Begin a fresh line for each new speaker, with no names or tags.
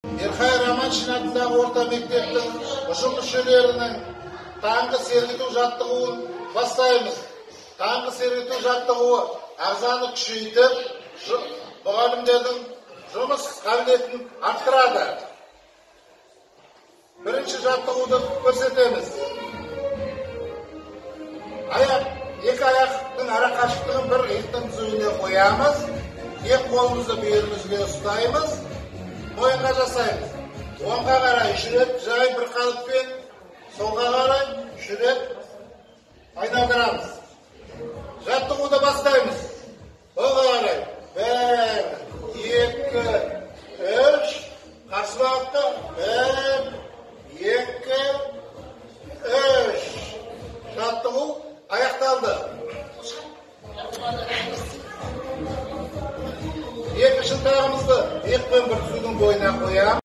Ерхай Романшин атындағы орта мектептің ұжым мүшелерінің таңғы сергіту жаттығуын бастаймыз. Таңғы сергіту жаттығуы ағзаны күшейтіп, мұғалімдердің жұмыс қабілетін арттырады. Бірінші жаттығуды көрсетеміз. Аяқ, екі аяқтың ара қашықтығын бір иықтың түзуіне қоямыз. Екі қолымызды бүйірімізге ұстаймыз. Мойынға жасаймыз. Оңға қарай 3 рет жай бір қалыппен, солға қарай 3 рет айналдырамыз. Жаттығуды бастаймыз. Оңға қарай 1, 2, 3, қарсы бағытта 1, 2, 3. Жаттығу аяқталды. Екі шынтағымызды иықпен бір түзудің бойына қоямыз.